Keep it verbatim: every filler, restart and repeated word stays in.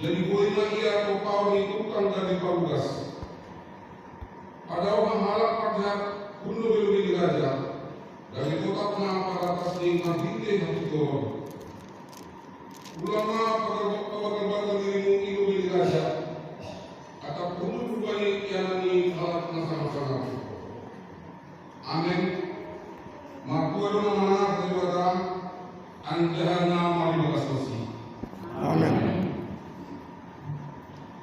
Jadi boi ma ia topaon ni tukang gabe parugas. Pada on ma halak parjahat hundul di lobei ni raja, gabe totap ma paratas ni marhite hapintoron. Ulang ma pagarbaton dirimu i lobei ni raja, atap hundul rupani ianan ni halak na sangap-sangap. Amen. Martua do na manang Debata, anjaha na maribagas masi.